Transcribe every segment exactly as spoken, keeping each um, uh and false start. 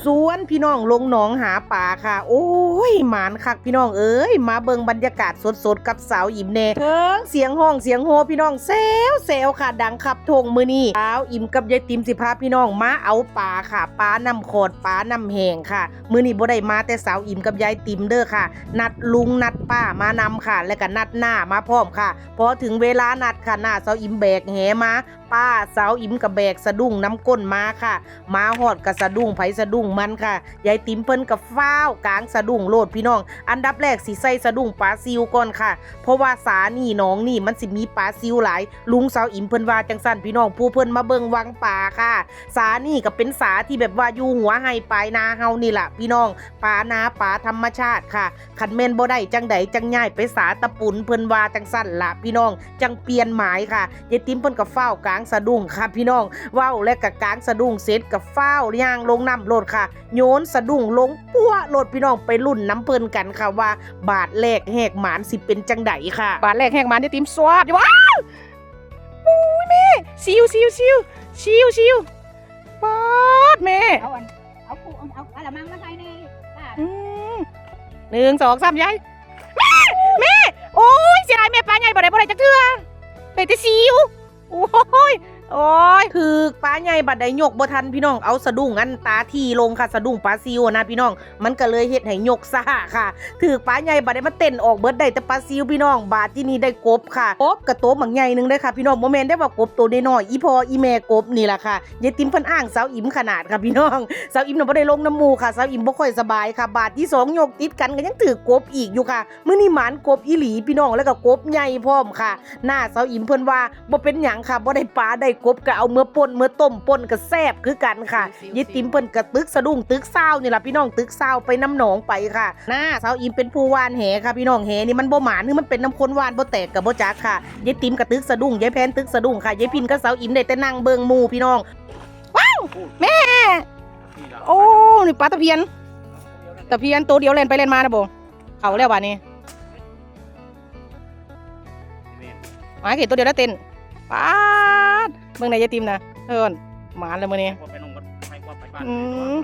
สวนพี่น้องลงหนองหาปลาค่ะ โอ้ย หมานคักพี่น้องเอ้ย มาเบิ่งบรรยากาศสดๆกับสาวอิ๋มแน่ เถิงเสียงฮ้องเสียงโห่พี่น้อง แซวแซวค่ะ ดังคับทงมื้อนี้ สาวอิ๋มกับยายติ๋มสิพาพี่น้องมาเอาปลาค่ะ ปลาน้ำขอด ปลาน้ำแห้งค่ะ มื้อนี้บ่ได้มาแต่สาวอิ๋มกับยายติ๋มเด้อค่ะ นัดลุงนัดป้ามานำค่ะ และก็นัดน้ามาพร้อมค่ะ พอถึงเวลานัดค่ะ น้าสาวอิ๋มแบกแหมา ป้าสาวอิ๋มก็แบกสะดุ้งนำก้นมาค่ะ มาฮอดก็สะดุ้งไผสะดุ้งมันค่ะ ยายติ๋มเพิ่นก็ฟ้าวกางสะดุ้งโลดพี่น้อง อันดับแรกสิใส่สะดุ้งปลาซิวก่อนค่ะ เพราะว่าสานี่หนองนี่มันสิมีปลาซิวหลาย ลุงสาวอิ๋มเพิ่นว่าจังซั่นพี่น้อง ผู้เพิ่นมาเบิ่งวังปลาค่ะ สานี่ก็เป็นสาที่แบบว่าอยู่หัวไฮ่ปลายนาเฮานี่ล่ะพี่น้อง ปลานาปลาธรรมชาติค่ะ คันแม่นบ่ได้จังใดจังย้ายไปสาตะปุน เพิ่นว่าจังซั่นล่ะพี่น้อง จังเปลี่ยนหมายค่ะ ยายติ๋มเพิ่นก็ฟ้าวกางสะดุ้งค่ะพี่น้อง เว้าและก็กางสะดุ้งเสร็จก็ฟ้าวย่างลงน้ำโลดค่ะ โยนสะดุ้งลงปั้วโลดพี่น้อง ไปลุ้นนำเพิ่นกันค่ะว่า บาทแรกแหกหมานสิเป็นจังใดค่ะ บาทแรกแหกหมาน ยายติ๋มสวาดอยู่ ว้าว โอ้ยแม่ ซิวซิวซิวซิวซิว ป๊าดแม่ เอาอัน เอาคู่เอากะละมังมาใส่ในป้า อืม หนึ่ง สอง สาม ยาย แม่ แม่ โอ้ย เสียดายแม่ ปลาใหญ่บ่ได้ บ่ได้จักเทื่อ ได้แต่ซิว โอ้ย โอ้ย ถืกปลาใหญ่บัดใดยกบ่ทันพี่น้อง เอาสะดุ้งอันตาที่ลงค่ะ สะดุ้งปลาซิวนะพี่น้อง มันก็เลยเฮ็ดให้ยกซ่าค่ะ ถืกปลาใหญ่บัดใดมาเต้นออกเบิด ได้แต่ปลาซิวพี่น้อง บาดที่นี่ได้กบค่ะ กบกะโตบักใหญ่หนึ่งเด้อค่ะพี่น้อง บ่แม่นได้ว่ากบโตน้อยๆ อีพ่ออีแม่กบนี่ล่ะค่ะ ยายติ๋มเพิ่นอ้างสาวอิ๋มขนาดค่ะพี่น้อง สาวอิ๋มน่ะบ่ได้ลงนำหมู่ค่ะ สาวอิ๋มบ่ค่อยสบายค่ะ บาดที่สองยกติดกันก็ยังถืกกบอีกอยู่ค่ะ มื้อนี้หมานกบอีหลีพี่น้อง แล้วก็กบใหญ่พร้อมค่ะ น้าสาวอิ๋มเพิ่นว่าบ่เป็นหยังค่ะ บ่ได้ปลาได้กบก็เอาเมือป่นเมือต้มป่นก็แซ่บคือกันค่ะ ยายติ๋มเพิ่นก็ตึกสะดุ้งตึกซาวนี่ล่ะพี่น้อง ตึกซาวไปนำหนองไปค่ะ น้าสาวอิ๋มเป็นผู้หว่านแหค่ะพี่น้อง แหนี่มันบ่หมาน คือมันเป็นนำคนหว่านบ่แตกก็บ่จักค่ะ ยายติ๋มก็ตึกสะดุ้ง ยายแพนตึกสะดุ้งค่ะ ยายพินกับสาวอิ๋มได้แต่นั่งเบิ่งหมู่พี่น้อง ว้าว แม่ โอ้ นี่ปลาตะเพียน ตะเพียนโตเดียวแล่นไปแล่นมานะบ่ เข้าแล้วบาดนี้ มาเห็นตัวเดียวแล้วเต้น ป๊าด เบิ่งในยายติ๋มนะ เอิ้น หมานแล้วมื้อนี้ อืม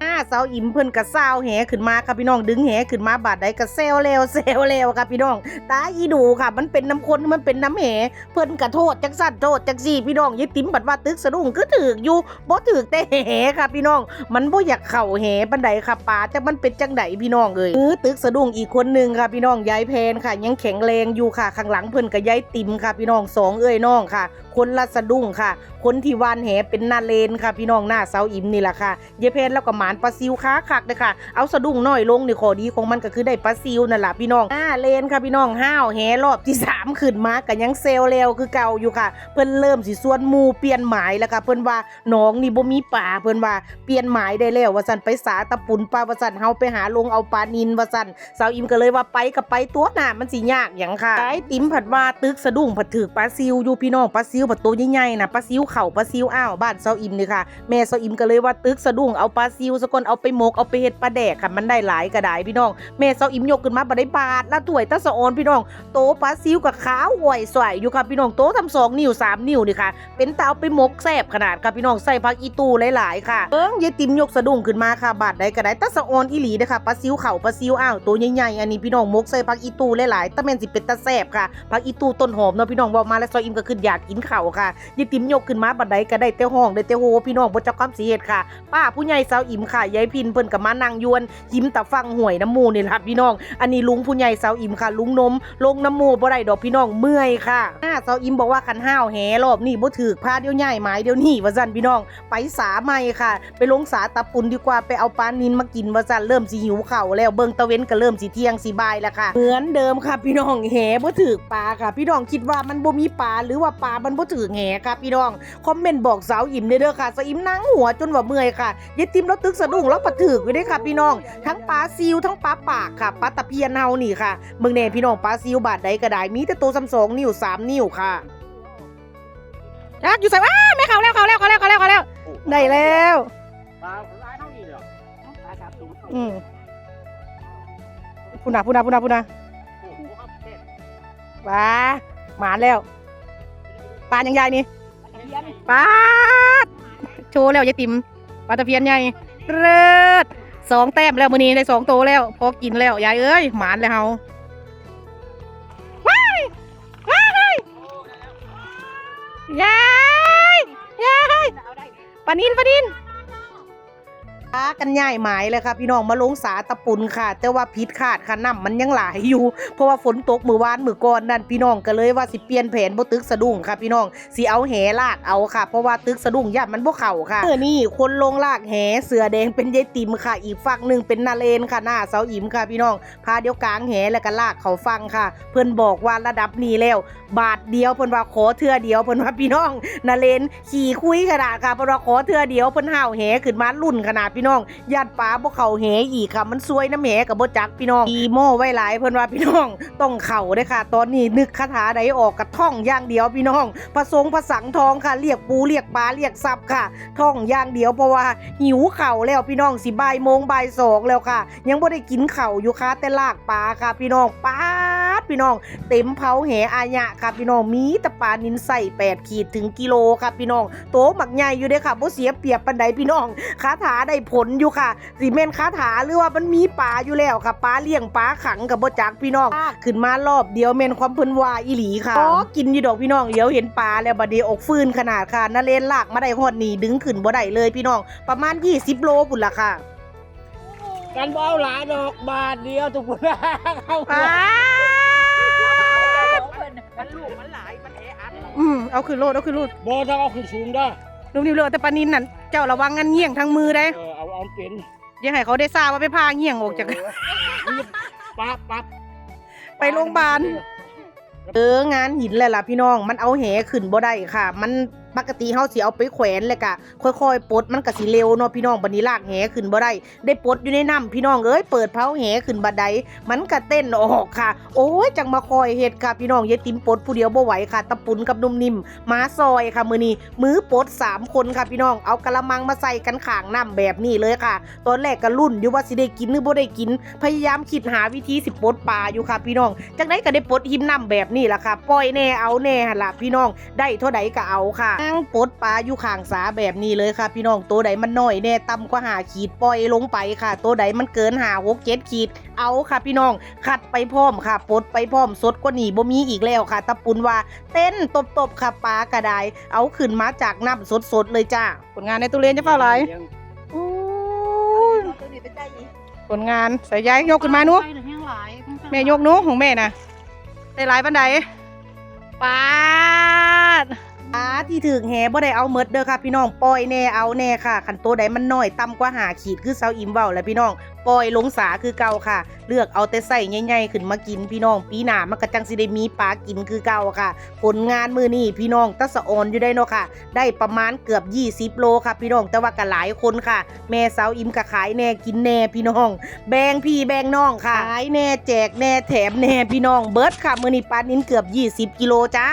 อ่า สาวอิ๋มเพิ่นก็ซาวแหขึ้นมาค่ะพี่น้อง ดึงแหขึ้นมาบาดใดก็แซวแล้วแซวแล้วค่ะพี่น้อง ตาอีหนูค่ะ มันเป็นนำคน มันเป็นนำแห เพิ่นก็โทษจังซั่นโทษจังซี่พี่น้อง ยายติ๋มบัดว่าตึกสะดุ้งคือถืกอยู่ บ่ถืกแต่แหค่ะพี่น้อง มันบ่อยากเข้าแหปานใดค่ะ ปลาจักมันเป็นจังใดพี่น้องเอ้ย เออ ตึกสะดุ้งอีกคนหนึ่งค่ะพี่น้อง ยายแพนค่ะ ยังแข็งแรงอยู่ค่ะ ข้างหลังเพิ่นก็ยายติ๋มค่ะพี่น้อง สองเอื้อยน้องค่ะ คนละสะดุ้งค่ะ คนที่หว่านแหเป็นน้าเลนค่ะพี่น้อง น้าสาวอิ๋มนี่ล่ะค่ะ ยายแพนแล้วก็หมานปลาซิวคักๆเด้อค่ะ เอาสะดุ้งน้อยลงนี่ ข้อดีของมันก็คือได้ปลาซิวนั่นล่ะพี่น้อง น้าเลนค่ะพี่น้อง ห้าวแหรอบที่สามขึ้นมาก็ยังแซวแล้วคือเก่าอยู่ค่ะ เพิ่นเริ่มสิชวนหมู่เปลี่ยนหมายแล้วค่ะ เพิ่นว่า หนองนี่บ่มีปลา เพิ่นว่าเปลี่ยนหมายได้แล้วว่าซั่น ไปสาตะปุนปลาว่าซั่น เฮาไปหาลงเอาปลานิลว่าซั่น สาวอิ๋มก็เลยว่าไปก็ไปตั๊ว น้ามันสิยากหยังค่ะ ยายติ๋มผัดว่าตึกสะดุ้งผัดถืกปลาซิวอยู่พี่น้อง ปลาซิวผัดโตใหญ่ๆนะ ปลาซิวเข้าปลาซิวอ้าว บ้านสาวอิ๋มนี่ค่ะ แม่สาวอิ๋มก็เลยว่าตึกสะดุ้งเอาปลาซิวซะก่อน เอาไปหมก เอาไปเฮ็ดปลาแดกค่ะ มันได้หลายก็ได้พี่น้อง แม่สาวอิ๋มยกขึ้นมาบ่ได้บาดละถ้วยตาสะออนพี่น้อง โตปลาซิวก็ขาวอ่อยส่อยอยู่ค่ะพี่น้อง โตทำสองนิ้วสามนิ้วนี่ค่ะ เป็นตาเอาไปหมกแซ่บขนาดค่ะพี่น้อง ใส่ผักอีตู่หลายๆค่ะ เบิ่งยายติ๋มยกสะดุ้งขึ้นมาค่ะ บาดใดก็ได้ ตาสะออนอีหลีเด้อค่ะ ปลาซิวเข้าปลาซิวอ้าว โตใหญ่ๆ อันนี้พี่น้อง หมกใส่ผักอีตู่หลายๆ ตาแม่นสิเป็นตาแซ่บค่ะ ผักอีตู่ต้นหอมเนาะพี่น้อง เว้ามาแล้วสาวอิ๋มก็คืออยากกินข้าวค่ะ ยายติ๋มยกขึ้นมาบาดใดก็ได้แต่ฮ้องได้แต่โฮพี่น้อง บ่จักความสิเฮ็ดค่ะ ป้าผู้ใหญ่สาวอิ๋มค่ะ ยายพินเพิ่นก็มานั่งอยู่อัน หิมตาฝั่งห้วยน้ำหมู่นี่ล่ะพี่น้อง อันนี้ลุงผู้ใหญ่สาวอิ๋มค่ะ ลุงนม ลงน้ำหมู่บ่ได้ดอกพี่น้อง เมื่อยค่ะ อ่า สาวอิ๋มบอกว่าคันห้าวแหรอบนี้บ่ถืก พาเดี๋ยวย้ายหมายเดี๋ยวนี้ว่าซั่นพี่น้อง ไปสาใหม่ค่ะ ไปลงสาตะปุนดีกว่า ไปเอาปลานิลมากินว่าซั่น เริ่มสิหิวข้าวแล้ว เบิ่งตะเว็นก็เริ่มสิเที่ยงสิบ่ายแล้วค่ะ เหมือนเดิมค่ะพี่น้อง แหบ่ถืกปลาค่ะ พี่น้องคิดว่ามันบ่มีปลา หรือว่าปลามันบ่ถืกแหค่ะพี่น้อง คอมเมนต์บอกสาวอิ๋มเด้อค่ะ สาวอิ๋มนั่งหัวจนว่าเมื่อยค่ะ ยายติ๋มลาวตึกสะดุ้งลาวผัดถืกอยู่เด้อค่ะพี่น้อง ทั้งปลาซิวทั้งปลาปากค่ะ ปลาตะเพียนเฮานี่ค่ะ เบิ่งแน่พี่น้อง ปลาซิวบาดใดก็ได้ มีแต่โตส่ำสองนิ้วสามนิ้วค่ะ จักอยู่ไส อ้า แม่เข้าแล้ว เข้าแล้ว เข้าแล้ว เข้าแล้ว เข้าแล้ว ได้แล้ว ปลาหลายเท่านี้เลยเหรอ อืม พุ้นน่ะ พุ้นน่ะ พุ้นน่ะ พุ้นน่ะ ปลา หมานแล้ว ปลายังใหญ่นี่ ปลาด โชว์แล้วยายติ๋ม ปลาตะเพียนใหญ่ เลิศ สองแต้มแล้วมื้อนี้ ได้สองโตแล้ว พอกินแล้ว ยายเอ้ย หมานแล้วเฮา ว้าย ว้าย ยาย ยาย ปลานิล ปลานิล พากันย้ายหมายเลยค่ะพี่น้อง มาลงสาตะปุนค่ะ แต่ว่าผิดคาดค่ะ น้ำมันยังหลายอยู่ เพราะว่าฝนตกมื้อวานมื้อก่อนนั่น พี่น้อง ก็เลยว่าสิเปลี่ยนแผน บ่ตึกสะดุ้งค่ะพี่น้อง สิเอาแหลากเอาค่ะ เพราะว่าตึกสะดุ้งย่านมันบ่เข้าค่ะ มื้อนี้คนลงลากแห เสื้อแดงเป็นยายติ๋มค่ะ อีกฝั่งหนึ่งเป็นนาเรนค่ะ น้าสาวอิ๋มค่ะพี่น้อง พาเดี๋ยวกางแหแล้วก็ลากเข้าฝั่งค่ะ เพิ่นบอกว่าระดับนี้แล้ว บาทเดียว เพิ่นว่าขอเทื่อเดียว เพิ่นว่าพี่น้อง นาเรนขี้คุยขนาดค่ะ เพิ่นว่าขอเทื่อเดียว เพิ่นห้าวแหขึ้นมาลุ้นขนาดพี่น้อง ย่านปลาบ่เข้าแหอีกค่ะ มันซวยน้ำแหก็บ่จักพี่น้อง อีโม่ไว้หลาย เพิ่นว่าพี่น้อง ต้องเข้าเด้อค่ะ ตอนนี้นึกคาถาใดออกก็ท่องอย่างเดียวพี่น้อง พระสงฆ์พระสังทองค่ะ เรียกปูเรียกปลาเรียกทรัพย์ค่ะ ท่องอย่างเดียว เพราะว่าหิวข้าวแล้วพี่น้อง สิบ่ายโมงบ่ายสองแล้วค่ะ ยังบ่ได้กินข้าวอยู่ค่ะ แต่ลากปลาค่ะพี่น้อง ป๊าดพี่น้อง เต็มเผาแหอายะค่ะพี่น้อง มีแต่ปลานิลไซส์แปดขีดถึงกิโลค่ะพี่น้อง โตบักใหญ่อยู่เด้อค่ะ บ่เสียเปรียบปานใดพี่น้อง คาถาได้ผลอยู่ค่ะ สิแม่นคาถาหรือว่ามันมีปลาอยู่แล้วค่ะ ปลาเลี้ยงปลาขังก็บ่จักพี่น้อง ลากขึ้นมารอบเดียวแม่นความเพิ่นว่าอีหลีค่ะ อ๋อ กินอยู่ดอกพี่น้อง เหลียวเห็นปลาแล้วบัดนี้อกฟื้นขนาดค่ะ นาเรนลากมาได้ฮอดนี่ ดึงขึ้นบ่ได้เลยพี่น้อง ประมาณยี่สิบโลพุ้นล่ะค่ะ กันบ่เอาหลายดอก บาทเดียวทุกคน เอา ป๊าด มันลูกมันหลาย มันแออัด อืม เอาขึ้นโลด เอาขึ้นโลด บ่ต้องเอาขึ้นสูงเด้อ นุ่มนิ่มเลย แต่ปลานิลนั่น เจ้าระวังงันเงี้ยงทั้งมือเด้ เออ เอา เอาเป็น อย่าให้เขาได้ทราบว่าไปพาเงี้ยงออกจาก เออ ปั๊บปั๊บ ไปโรงพยาบาล เออ งานหินแหละล่ะพี่น้อง มันเอาแหขึ้นบ่ได้ค่ะ มันปกติเฮาสิเอาไปแขวนแล้วก็ค่อยๆปลด มันก็สิเร็วเนาะพี่น้อง บัดนี้ลากแหขึ้นบ่ได้ ได้ปลดอยู่ในน้ำพี่น้องเอ้ย เปิดเผาแหขึ้นบัดใด มันก็เต้นออกค่ะ โอ้ย จังมาคอยเฮ็ดค่ะพี่น้อง ยายติ๋มปลดผู้เดียวบ่ไหวค่ะ ตะปุนกับนุ่มนิ่มมาซอยค่ะมื้อนี้ มือปลดสามคนค่ะพี่น้อง เอากะละมังมาใส่กันข้างน้ำแบบนี้เลยค่ะ ตอนแรกก็ลุ้นอยู่ว่าสิได้กินหรือบ่ได้กิน พยายามคิดหาวิธีสิปลดปลาอยู่ค่ะพี่น้อง จังใดก็ได้ปลดหิมน้ำแบบนี้ล่ะค่ะ ปล่อยแน่เอาแน่หั่นล่ะพี่น้อง ได้เท่าใดก็เอาค่ะ นั่งปลดปลาอยู่ข้างสาแบบนี้เลยค่ะพี่น้อง โตใดมันน้อยแน่ ต่ำกว่าห้าขีด ปล่อยลงไปค่ะ โตใดมันเกินห้า หก เจ็ดขีด เอาค่ะพี่น้อง คัดไปพร้อมค่ะ ปลดไปพร้อม สดกว่านี้บ่มีอีกแล้วค่ะ ตะปุนว่าเต้นตบๆค่ะ ปลาก็ได้ เอาขึ้นมาจากน้ำสดๆเลยจ้า ผลงานในตู้เล่นจะเฝ้าหลาย โอ้ย ตัวนี้เป็นใจอีก ผลงาน ใส่ยายยกขึ้นมาหนู ไปหนึ่งแห้งหลาย แม่ยกหนู ของแม่น่ะ ได้หลายปานใด ป๊าด ปลาที่ถืกแหบ่ได้เอาหมดเด้อค่ะพี่น้อง ปล่อยแน่เอาแน่ค่ะ คันโตใดมันน้อย ต่ำกว่าห้าขีด คือสาวอิ๋มเว้าแหละพี่น้อง ปล่อยลงสาคือเก่าค่ะ เลือกเอาแต่ไซส์ใหญ่ๆขึ้นมากินพี่น้อง ปีหน้ามันก็จังสิได้มีปลากินคือเก่าค่ะ ผลงานมื้อนี้พี่น้อง ตาสะออนอยู่ได้เนาะค่ะ ได้ประมาณเกือบยี่สิบโลค่ะพี่น้อง แต่ว่าก็หลายคนค่ะ แม่สาวอิ๋มก็ขายแน่กินแน่พี่น้อง แบ่งพี่แบ่งน้องค่ะ ขายแน่แจกแน่แถมแน่พี่น้อง เบิดค่ะ มื้อนี้ปลานิลเกือบยี่สิบกิโลจ้า